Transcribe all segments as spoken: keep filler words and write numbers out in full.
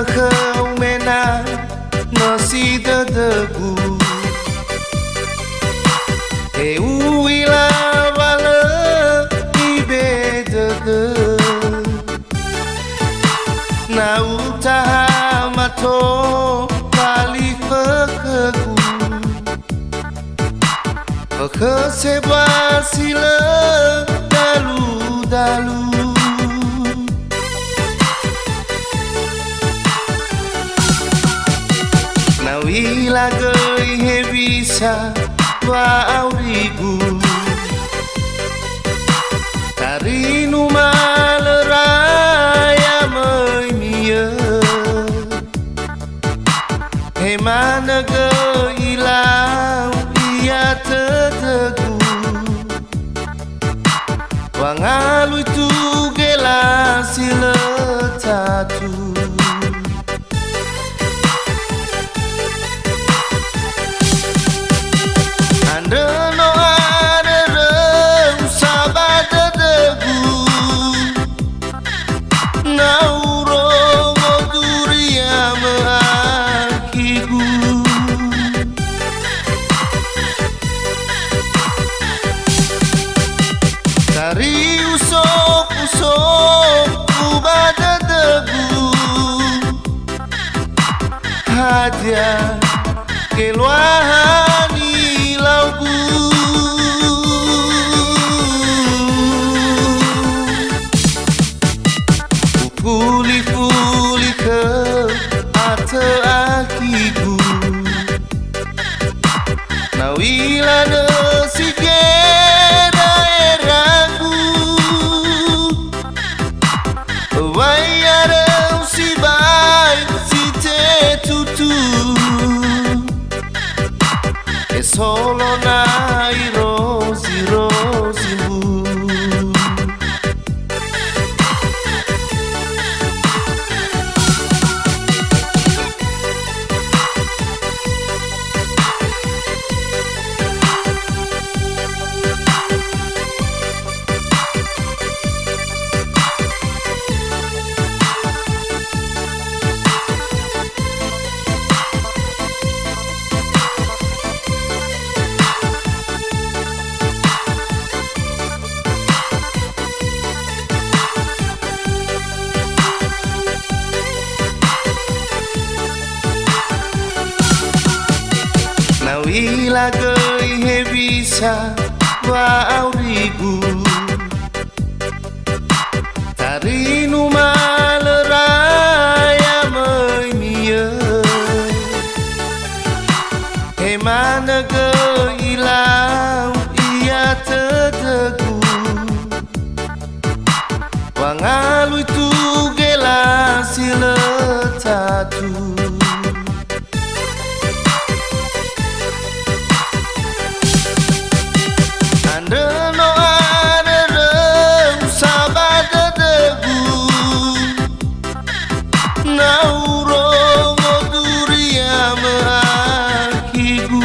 Khöu mena nösi dödögu. He u'ila wa lö ibe dödö. Na utaha mato bali fökhögu. Fökhö sebua si lö dalu-dalu. Na u'ila göi hewisa wa'aurigu. Tarinuma lö raya möi miö. He manö göi ilau ia tödögu. Wangalui tu gelasö lö tatu. Andrö no aröröu sa ba dödögu. Na urongo duria mö'akhigu. Tariu sofu-sofu ba dödögu. Hadia geluaha nilaugu. Ufuli-fuli khöu atö akhigu. Na u'ila nösi gera eragu. Wai aröu sibai si tetutu. Esolo na irozi-rozi mbu. Na u'ila göi hewisa wa'aurigu. Tarinuma lö raya möi miö. He manö göi ilau ia tödögu. Wangalui tu gelasö lö tatu. Andrö no aröröu sa ba dödögu. Na urongo duria mö'akhigu.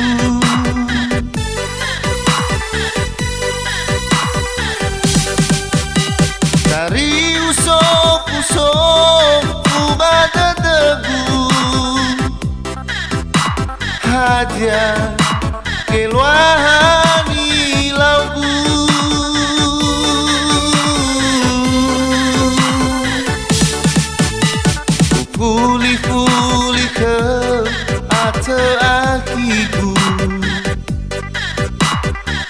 Tariu sofu-sofu ba dödögu. Hadia geluaha nilaugu. Ufuli-fuli khöu atö akhigu.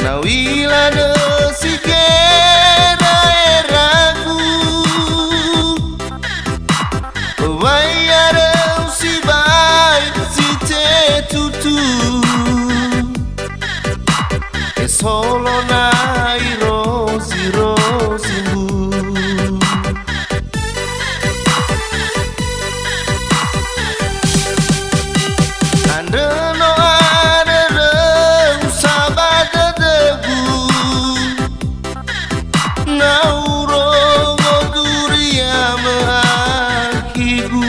Na u'ila nösi gera eragu. Wai aröu sibai si tetutu. Esolo na irozi-rozi mbu. Andrö no aröröu sa ba dödögu. Na urongo duria mö'akhigu.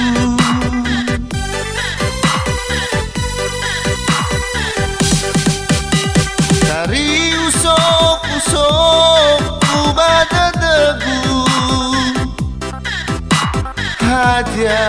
Tariu sofu-sofu ba dödögu. Hadia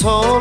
Ho